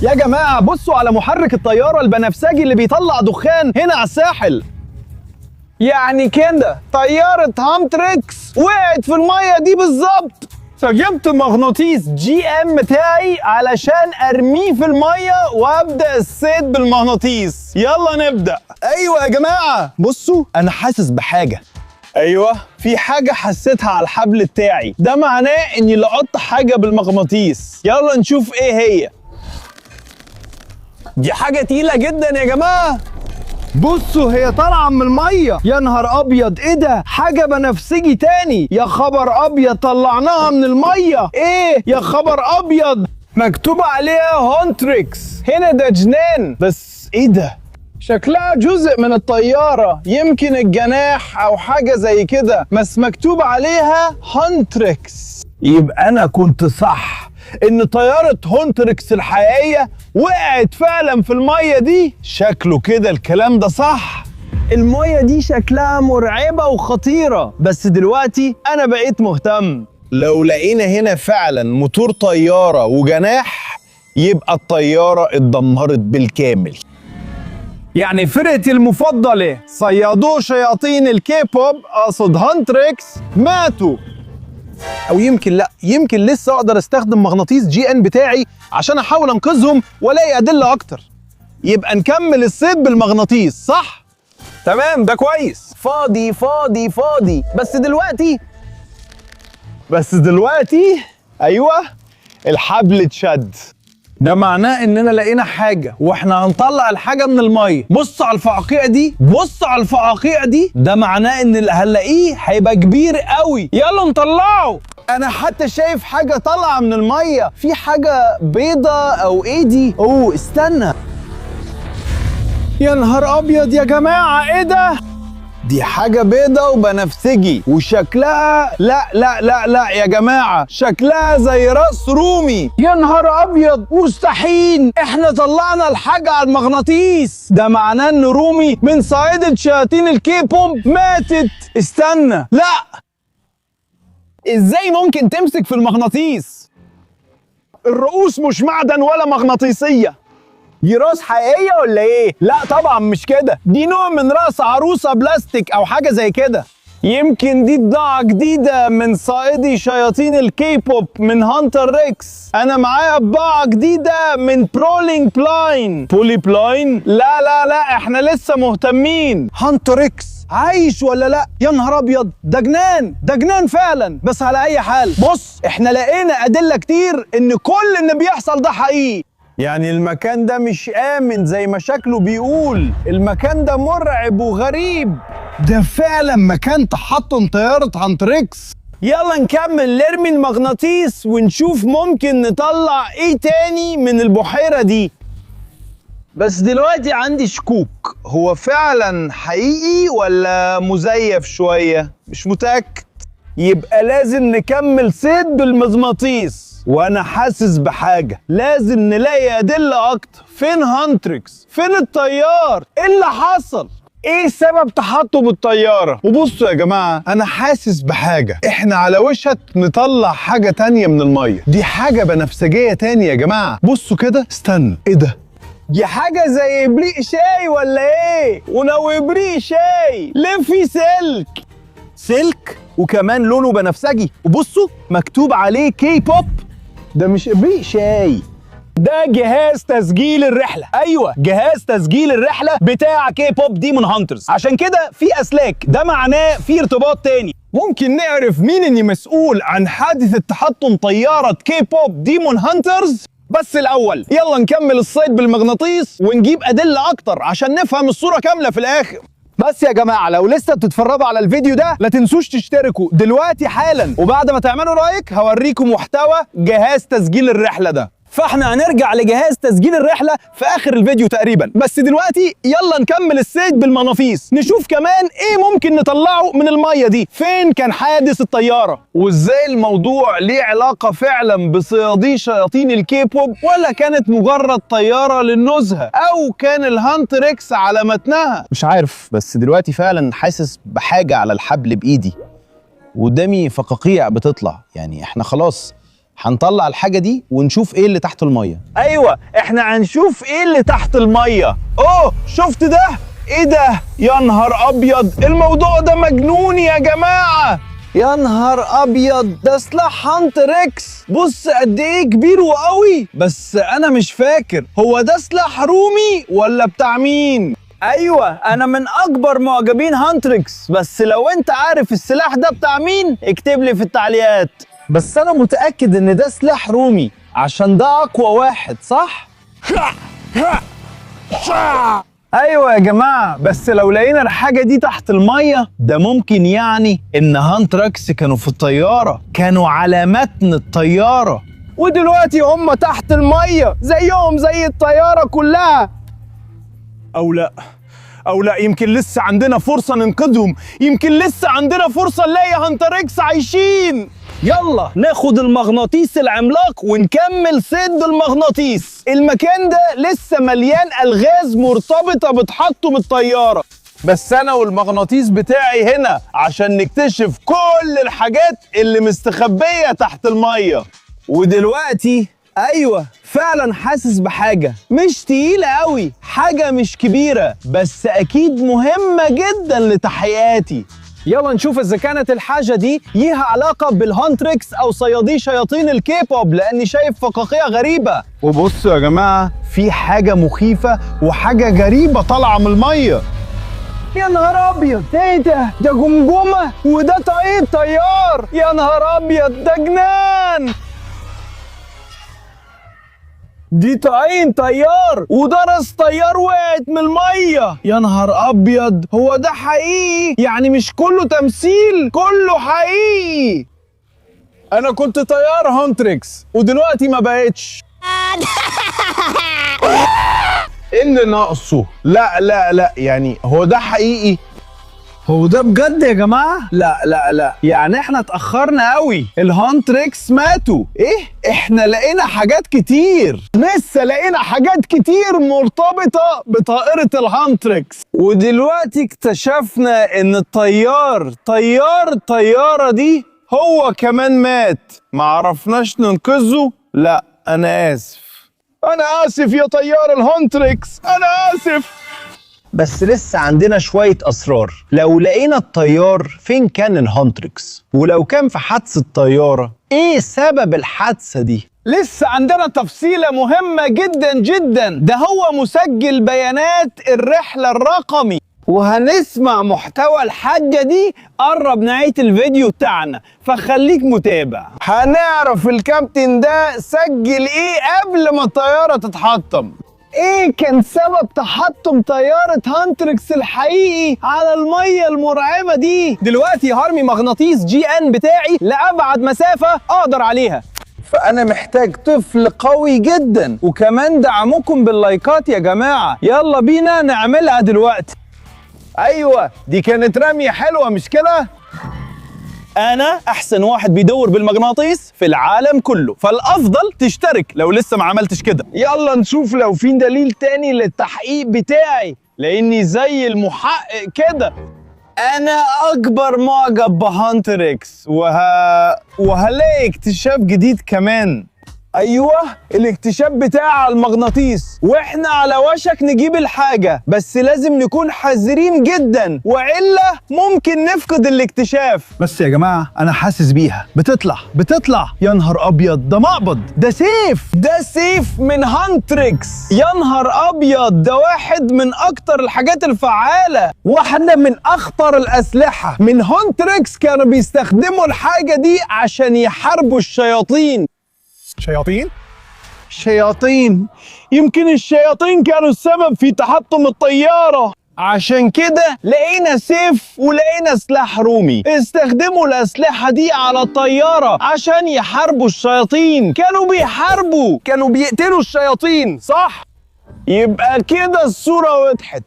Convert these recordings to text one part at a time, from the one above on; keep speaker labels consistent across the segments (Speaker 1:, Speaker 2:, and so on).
Speaker 1: يا جماعة بصوا على محرك الطيارة البنفسجي اللي بيطلع دخان هنا على الساحل. يعني كده طيارة Huntrix وقعت في المية دي بالظبط. فجبت مغناطيس GM بتاعي علشان ارميه في المية وابدا الصيد بالمغناطيس. يلا نبدا. ايوه يا جماعة بصوا، انا حاسس بحاجة. ايوه في حاجة حسيتها على الحبل بتاعي، ده معناه اني لقطت حاجة بالمغناطيس. يلا نشوف ايه هي. دي حاجة تقيلة جدا يا جماعة. بصوا هي طالعه من المية. يا نهار ابيض، ايه ده؟ حاجة بنفسجي تاني. يا خبر ابيض، طلعناها من المية. ايه يا خبر ابيض، مكتوب عليها Huntrix هنا. ده جنان. بس ايه ده؟ شكلها جزء من الطيارة، يمكن الجناح او حاجة زي كده، بس مكتوب عليها Huntrix. يبقى انا كنت صح ان طيارة Huntrix الحقيقية وقعت فعلا في المية دي. شكله كده الكلام ده صح. المية دي شكلها مرعبة وخطيرة، بس دلوقتي انا بقيت مهتم. لو لقينا هنا فعلا موتور طيارة وجناح، يبقى الطيارة اتدمرت بالكامل. يعني فرقتي المفضلة صيادو شياطين الكيبوب، اقصد Huntrix، ماتوا. او يمكن لا، يمكن لسه اقدر استخدم مغناطيس GN بتاعي عشان احاول انقذهم والاقي ادلة اكتر. يبقى نكمل الصيد بالمغناطيس، صح؟ تمام، ده كويس. فاضي فاضي فاضي. بس دلوقتي ايوه الحبل اتشد. ده معناه اننا لقينا حاجة، واحنا هنطلع الحاجة من المية. بص على الفعاقيع دي، بص على الفعاقيع دي. ده معناه ان اللي هنلاقيه هيبقى كبير قوي. يلا نطلعه. انا حتى شايف حاجة طالعه من المية، في حاجة بيضة او ايه دي؟ اوه استنى، يا نهار ابيض يا جماعة، ايه ده؟ دي حاجة بيضة وبنفسجي وشكلها، لا لا لا لا يا جماعة، شكلها زي راس رومي. يا نهار أبيض، مستحيل، احنا طلعنا الحاجة على المغناطيس. ده معناه ان رومي من صعيدة شياطين الكيبوب ماتت. استنى، لا، ازاي ممكن تمسك في المغناطيس؟ الرؤوس مش معدن ولا مغناطيسية. دي راس حقيقية ولا ايه؟ لا طبعا مش كده، دي نوع من راس عروسة بلاستيك او حاجة زي كده. يمكن دي بضاعة جديدة من صائدي شياطين الكيبوب من Huntrix. انا معايا بضاعة جديدة من برولينج بلاين. بولي بلاين؟ لا لا لا، احنا لسه مهتمين. Huntrix عايش ولا لا؟ يا نهار ابيض، ده جنان، ده جنان فعلا. بس على اي حال، بص احنا لقينا ادلة كتير ان كل اللي بيحصل ده حقيقي. يعني المكان ده مش آمن زي ما شكله بيقول، المكان ده مرعب وغريب. ده فعلا مكان تحطم طيارة Huntrix. يلا نكمل نرمي المغناطيس ونشوف ممكن نطلع ايه تاني من البحيرة دي. بس دلوقتي عندي شكوك، هو فعلا حقيقي ولا مزيف شوية؟ مش متأكد. يبقى لازم نكمل صيد بالمغناطيس. وانا حاسس بحاجة، لازم نلاقي ادلة اكتر. فين Huntrix؟ فين الطيار؟ ايه اللي حصل؟ ايه سبب تحطم الطيارة؟ وبصوا يا جماعة، انا حاسس بحاجة، احنا على وشك نطلع حاجة تانية من المية. دي حاجة بنفسجيه تانية يا جماعة. بصوا كده، استنى، ايه ده؟ دي حاجة زي ابريق شاي ولا ايه؟ ولو ابريق شاي ليه في سلك؟ سلك وكمان لونه بنفسجي، وبصوا مكتوب عليه كي بوب. ده مش ابريق شاي، ده جهاز تسجيل الرحلة. ايوه، جهاز تسجيل الرحلة بتاع K-pop Demon Hunters. عشان كده في اسلاك، ده معناه في ارتباط تاني. ممكن نعرف مين اللي مسؤول عن حادثه تحطم طيارة K-pop Demon Hunters؟ بس الاول يلا نكمل الصيد بالمغناطيس ونجيب ادلة اكتر عشان نفهم الصورة كاملة في الاخر. بس يا جماعة لو لسه بتتفرجوا على الفيديو ده لا تنسوش تشتركوا دلوقتي حالا، وبعد ما تعملوا like هوريكم محتوى جهاز تسجيل الرحلة ده. فاحنا هنرجع لجهاز تسجيل الرحلة في اخر الفيديو تقريبا، بس دلوقتي يلا نكمل الصيد بالمنافيس، نشوف كمان ايه ممكن نطلعه من المية دي. فين كان حادث الطيارة؟ وازاي الموضوع ليه علاقة فعلا بصيادي شياطين الكيبوب، ولا كانت مجرد طيارة للنزهه، او كان ال Huntrix على متنها؟
Speaker 2: مش عارف، بس دلوقتي فعلا حاسس بحاجة على الحبل بايدي، وقدامي فقاقيع بتطلع. يعني احنا خلاص هنطلع الحاجة دي ونشوف ايه اللي تحت المية.
Speaker 1: ايوه احنا هنشوف ايه اللي تحت المية. اوه شفت ده؟ ايه ده؟ يا نهار ابيض، الموضوع ده مجنون يا جماعة. يا نهار ابيض، ده سلاح هانتريكس. بص قد ايه كبير وقوي. بس انا مش فاكر هو ده سلاح رومي ولا بتاع مين. ايوه انا من اكبر معجبين هانتريكس، بس لو انت عارف السلاح ده بتاع مين اكتب لي في التعليقات. بس انا متأكد ان ده سلاح رومي عشان ده اقوى واحد، صح؟ ايوه يا جماعة، بس لو لقينا الحاجة دي تحت المية ده ممكن يعني ان هانتريكس كانوا في الطيارة، كانوا على متن الطيارة، ودلوقتي هم تحت المية زيهم زي الطيارة كلها. او لا، او لا، يمكن لسه عندنا فرصة ننقذهم، يمكن لسه عندنا فرصة نلاقي هانتريكس عايشين. يلا ناخد المغناطيس العملاق ونكمل صيد المغناطيس. المكان ده لسه مليان ألغاز مرتبطة بتحطم الطيارة، بس أنا والمغناطيس بتاعي هنا عشان نكتشف كل الحاجات اللي مستخبية تحت المية. ودلوقتي أيوة فعلا حاسس بحاجة مش تقيلة قوي، حاجة مش كبيرة بس أكيد مهمة جدا لتحقيقاتي. يلا نشوف إذا كانت الحاجة دي ليها علاقة بالهانتريكس أو صيادي شياطين الكيبوب، لأني شايف فقاقيع غريبة. وبصوا يا جماعة، في حاجة مخيفة وحاجة غريبة طالعة من المية. يا نهار أبيض، إيه ده؟ ده جمجمة وده طاقية طيار. يا نهار أبيض، ده جنان. دي طاقية طيار وده راس طيار وقعت من المية. يا نهار أبيض، هو ده حقيقي؟ يعني مش كله تمثيل، كله حقيقي. أنا كنت طيار هانتريكس ودلوقتي ما بقتش. إيه اللي ناقصه؟ لا لا لا، يعني هو ده حقيقي؟ هو ده بجد يا جماعة؟ لا لا لا، يعني احنا اتأخرنا قوي، الهانتريكس ماتوا. ايه؟ احنا لقينا حاجات كتير، لسه لقينا حاجات كتير مرتبطة بطائرة الهانتريكس. ودلوقتي اكتشفنا ان الطيار، طيار الطيارة دي هو كمان مات، ما عرفناش ننقذه. لا انا اسف، انا اسف يا طيار الهانتريكس، انا اسف.
Speaker 2: بس لسه عندنا شوية أسرار. لو لقينا الطيار فين كان الهانتريكس؟ ولو كان في حادثة طيارة ايه سبب الحادثة دي؟
Speaker 1: لسه عندنا تفصيلة مهمة جدا جدا، ده هو مسجل بيانات الرحلة الرقمي، وهنسمع محتوى الحاجة دي قرب نهاية الفيديو بتاعنا، فخليك متابع. هنعرف الكابتن ده سجل ايه قبل ما الطيارة تتحطم، ايه كان سبب تحطم طيارة هانتريكس الحقيقي على المية المرعبة دي.
Speaker 3: دلوقتي هرمي مغناطيس GN بتاعي لأبعد مسافة أقدر عليها.
Speaker 1: فأنا محتاج طفل قوي جدا، وكمان دعمكم باللايكات يا جماعة. يلا بينا نعملها دلوقتي. أيوة دي كانت رمية حلوة مش كده؟
Speaker 2: أنا أحسن واحد بيدور بالمغناطيس في العالم كله، فالأفضل تشترك لو لسه ما عملتش كده.
Speaker 1: يلا نشوف لو في دليل تاني للتحقيق بتاعي، لأني زي المحقق كده. أنا أكبر معجب بهانتريكس، وهلاقي اكتشاف جديد كمان. أيوة الاكتشاف بتاع المغناطيس، وإحنا على وشك نجيب الحاجة، بس لازم نكون حذرين جدا وإلا ممكن نفقد الاكتشاف.
Speaker 2: بس يا جماعة أنا حاسس بيها بتطلع بتطلع. يا نهار أبيض، ده مقبض، ده سيف،
Speaker 1: ده سيف من هانتريكس. يا نهار أبيض، ده واحد من أكتر الحاجات الفعالة، واحدة من أخطر الأسلحة من هانتريكس. كانوا بيستخدموا الحاجة دي عشان يحاربوا الشياطين.
Speaker 4: شياطين؟
Speaker 1: شياطين، يمكن الشياطين كانوا السبب في تحطم الطيارة، عشان كده لقينا سيف ولقينا سلاح رومي. استخدموا الأسلحة دي على الطيارة عشان يحاربوا الشياطين. كانوا بيحاربوا، كانوا بيقتلوا الشياطين، صح؟ يبقى كده الصورة وضحت.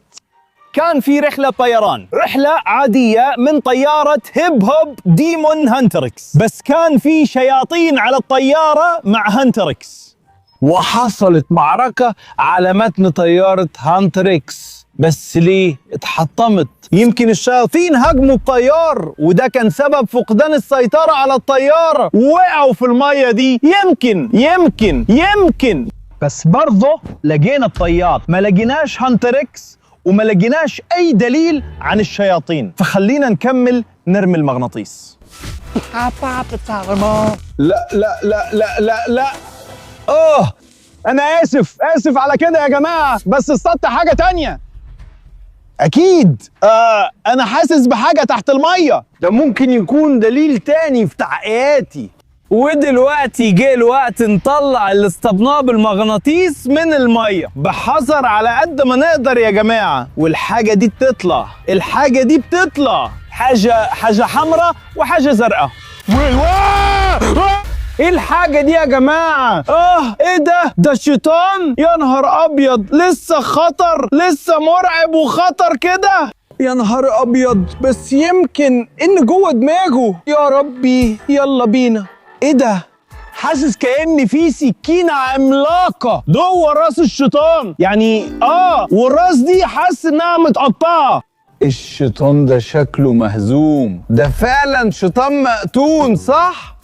Speaker 2: كان في رحلة طيران، رحلة عادية من طيارة هيب هوب ديمون هانتريكس، بس كان في شياطين على الطيارة مع هانتريكس،
Speaker 1: وحصلت معركة على متن طيارة هانتريكس. بس ليه اتحطمت؟ يمكن الشياطين هاجموا الطيار وده كان سبب فقدان السيطرة على الطيارة ووقعوا في المية دي. يمكن يمكن يمكن. بس برضه لقينا الطيار، ما لقيناش هانتريكس وما لقيناش أي دليل عن الشياطين، فخلينا نكمل نرمي المغناطيس. لا لا لا لا لا لا، أنا آسف آسف على كده يا جماعة، بس اصطدت حاجة تانية. أكيد أنا حاسس بحاجة تحت المية. ده ممكن يكون دليل تاني في تحقيقاتي. ودلوقتي جه الوقت نطلع اللي اصطدناه بالمغناطيس من المية بحذر على قد ما نقدر يا جماعة. والحاجة دي بتطلع، الحاجة دي بتطلع، حاجة حمراء وحاجة زرقاء. ايه الحاجة دي يا جماعة؟ ايه ده؟ ده الشيطان؟ يا نهار ابيض، لسه خطر، لسه مرعب وخطر كده. يا نهار ابيض، بس يمكن ان جوه دماغه. يا ربي، يلا بينا. ايه ده؟ حاسس كأن في سكينة عملاقة جوه راس الشيطان، يعني والراس دي حاسس انها متقطعة. الشيطان ده شكله مهزوم، ده فعلا شيطان مقتون، صح؟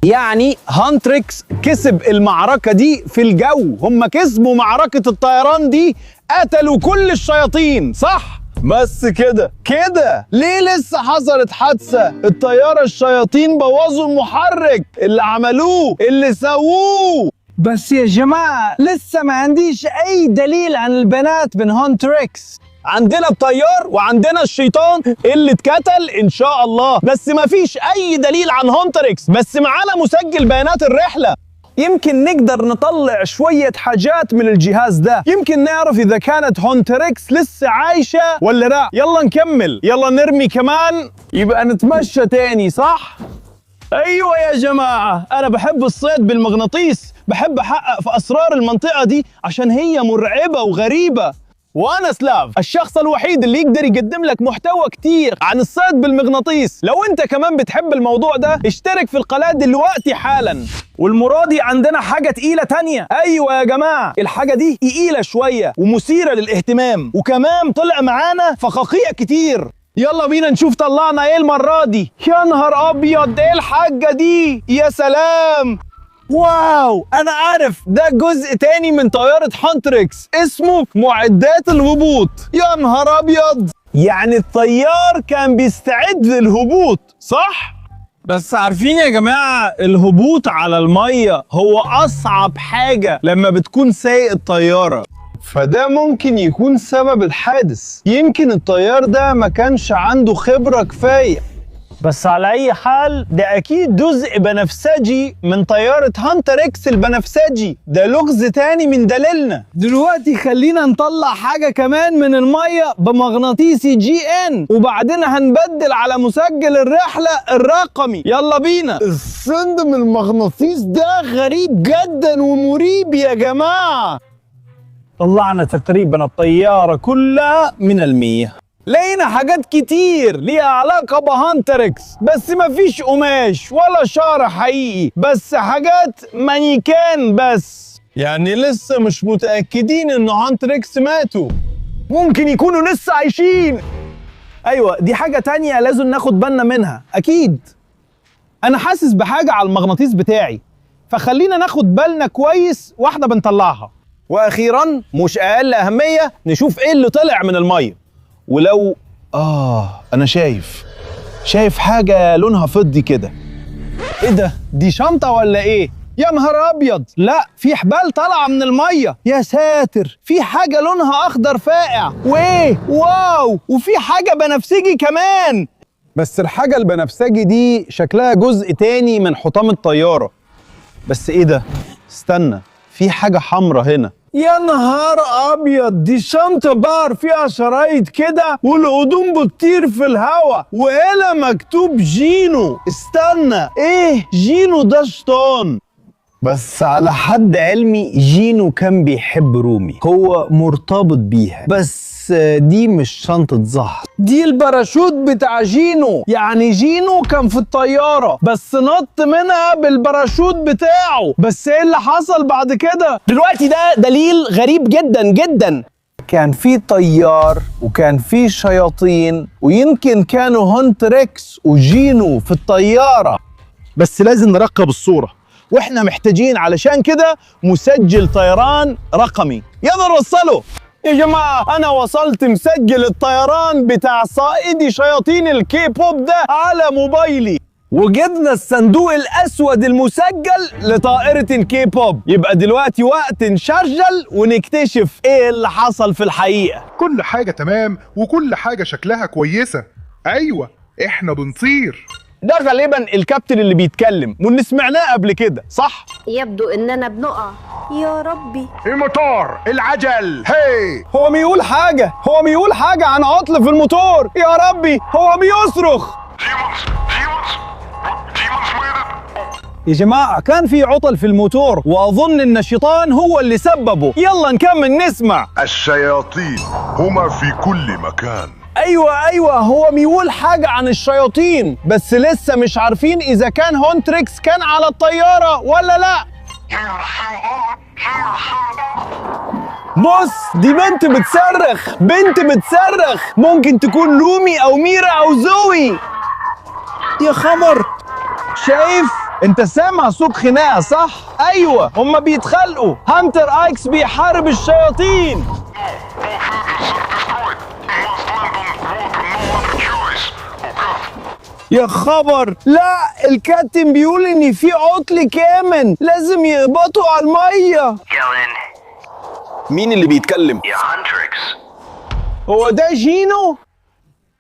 Speaker 1: يعني هانتريكس كسب المعركة دي في الجو، هم كسبوا معركة الطيران دي، قتلوا كل الشياطين، صح؟ بس كده كده ليه لسه حصلت حادثة؟ الطيارة الشياطين بوظوا المحرك، اللي عملوه اللي سووه. بس يا جماعة لسه ما عنديش أي دليل عن البنات من هانتريكس. عندنا الطيار وعندنا الشيطان اللي اتقتل ان شاء الله، بس ما فيش اي دليل عن هانتريكس. بس معانا مسجل بيانات الرحلة، يمكن نقدر نطلع شوية حاجات من الجهاز ده، يمكن نعرف اذا كانت هانتريكس لسه عايشة ولا لا. يلا نكمل، يلا نرمي كمان، يبقى نتمشى تاني، صح؟ ايوه يا جماعة، انا بحب الصيد بالمغناطيس، بحب احقق في اسرار المنطقة دي عشان هي مرعبة وغريبة. وانا سلاف الشخص الوحيد اللي يقدر يقدم لك محتوى كتير عن الصيد بالمغناطيس. لو انت كمان بتحب الموضوع ده اشترك في القناة دلوقتي حالا. والمرة دي عندنا حاجة تقيلة تانية. ايوه يا جماعة، الحاجة دي تقيلة شوية ومثيرة للاهتمام، وكمان طلع معانا فقاقيع كتير. يلا بينا نشوف طلعنا ايه المرة دي. يا نهار ابيض، ايه الحاجة دي؟ يا سلام، wow، انا عارف ده جزء تاني من طيارة هانتريكس، اسمه معدات الهبوط. يا نهار ابيض، يعني الطيار كان بيستعد للهبوط، صح؟ بس عارفين يا جماعة، الهبوط على المية هو اصعب حاجة لما بتكون سايق الطيارة، فده ممكن يكون سبب الحادث. يمكن الطيار ده ما كانش عنده خبرة كفاية. بس على أي حال ده أكيد جزء بنفسجي من طيارة هانتريكس البنفسجي، ده لغز تاني من دليلنا. دلوقتي خلينا نطلع حاجة كمان من المية بمغناطيسي GN، وبعدين هنبدل على مسجل الرحلة الرقمي. يلا بينا. الصند من المغناطيس ده غريب جدا ومريب يا جماعة. طلعنا تقريبا الطيارة كلها من المية، لقينا حاجات كتير ليها علاقة بهانتريكس، بس مفيش قماش ولا شعر حقيقي، بس حاجات مانيكان بس. يعني لسه مش متأكدين ان هانتريكس ماتوا، ممكن يكونوا لسه عايشين. ايوه، دي حاجة تانية لازم ناخد بالنا منها. اكيد انا حاسس بحاجة على المغناطيس بتاعي، فخلينا ناخد بالنا كويس واحنا بنطلعها. واخيرا مش اقل اهمية، نشوف ايه اللي طلع من المية. ولو انا شايف حاجة لونها فضي كده. ايه ده؟ دي شنطة ولا ايه؟ يا نهار ابيض، لا، في حبال طالعة من المية. يا ساتر، في حاجة لونها اخضر فاقع، وايه؟ واو، وفي حاجة بنفسجي كمان. بس الحاجة البنفسجي دي شكلها جزء تاني من حطام الطيارة. بس ايه ده؟ استنى، في حاجة حمرا هنا. يا نهار ابيض، دي شنطه بار فيها شرايط كده والهدوم بتطير في الهوا، وهنا مكتوب جينو. استنى، ايه جينو ده؟ شيطان. بس على حد علمي جينو كان بيحب رومي، هو مرتبط بيها. بس دي مش شنطة زهر، دي الباراشوت بتاع جينو. يعني جينو كان في الطيارة بس نط منها بالباراشوت بتاعه. بس ايه اللي حصل بعد كده؟ دلوقتي ده دليل غريب جدا جدا. كان في طيار وكان في شياطين، ويمكن كانوا هانتريكس وجينو في الطيارة. بس لازم نرقب الصورة، واحنا محتاجين علشان كده مسجل طيران رقمي. يلا نوصله. يا جماعة أنا وصلت مسجل الطيران بتاع صائدي شياطين الكيبوب ده على موبايلي، وجبنا الصندوق الأسود المسجل لطائرة الكيبوب. يبقى دلوقتي وقت نشرجل ونكتشف إيه اللي حصل في الحقيقة.
Speaker 4: كل حاجة تمام وكل حاجة شكلها كويسة. أيوة إحنا بنطير.
Speaker 1: ده غالبا الكابتن اللي بيتكلم واللي سمعناه قبل كده، صح؟
Speaker 5: يبدو إننا بنقع. يا ربي،
Speaker 4: الموتور، العجل، هي
Speaker 1: هو بيقول حاجة، هو بيقول حاجة عن عطل في الموتور. يا ربي هو بيصرخ. يا جماعة كان في عطل في الموتور، وأظن إن الشيطان هو اللي سببه. يلا نكمل نسمع.
Speaker 6: الشياطين هما في كل مكان.
Speaker 1: أيوة هو بيقول حاجة عن الشياطين، بس لسه مش عارفين إذا كان هونتريكس كان على الطيارة ولا لا. بص، دي بنت بتصرخ، بنت بتصرخ. ممكن تكون لومي أو ميرا أو زوي. يا خبر، شايف؟ انت سامع صوت خناقه صح؟ ايوه هما بيتخانقوا. هانتر ايكس بيحارب الشياطين. يا خبر، لا الكابتن بيقول ان في عطل كامن، لازم يهبطوا على الميه.
Speaker 3: مين اللي بيتكلم؟
Speaker 7: يا هانتريكس.
Speaker 1: هو ده جينو؟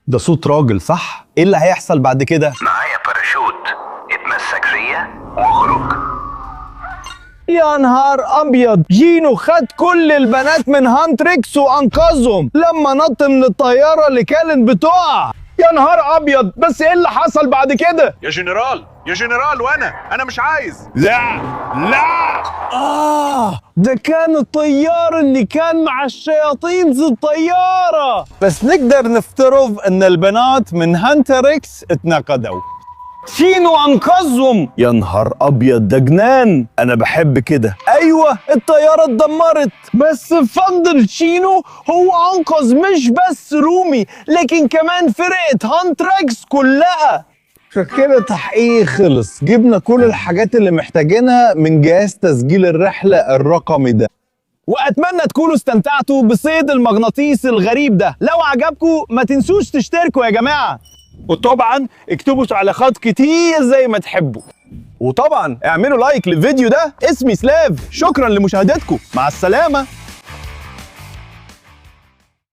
Speaker 1: ده صوت راجل صح؟ ايه اللي هيحصل بعد كده؟
Speaker 7: معايا باراشوت، اتمسك فيا واخرج.
Speaker 1: يا نهار ابيض، جينو خد كل البنات من هانتريكس وانقذهم لما نط من الطياره اللي كانت بتقع. يا نهار ابيض، بس ايه اللي حصل بعد كده؟
Speaker 4: يا جنرال، يا جنرال، وانا مش عايز.
Speaker 1: لا لا، ده كان الطيار اللي كان مع الشياطين في الطياره. بس نقدر نفترض ان البنات من هانتريكس اتنقدوا. شينو انقذهم. يا نهار ابيض، ده جنان، انا بحب كده. ايوه الطياره اتدمرت، بس بفضل شينو هو انقذ مش بس رومي، لكن كمان فرقه هانتريكس كلها. كده تحقيق خلص، جبنا كل الحاجات اللي محتاجينها من جهاز تسجيل الرحله الرقمي ده. واتمنى تكونوا استمتعتوا بصيد المغناطيس الغريب ده. لو عجبكم ما تنسوش تشتركوا يا جماعه، وطبعا اكتبوا تعليقات كتير زي ما تحبوا، وطبعا اعملوا like للفيديو ده. اسمي سلاف، شكرا لمشاهدتكم، مع السلامة.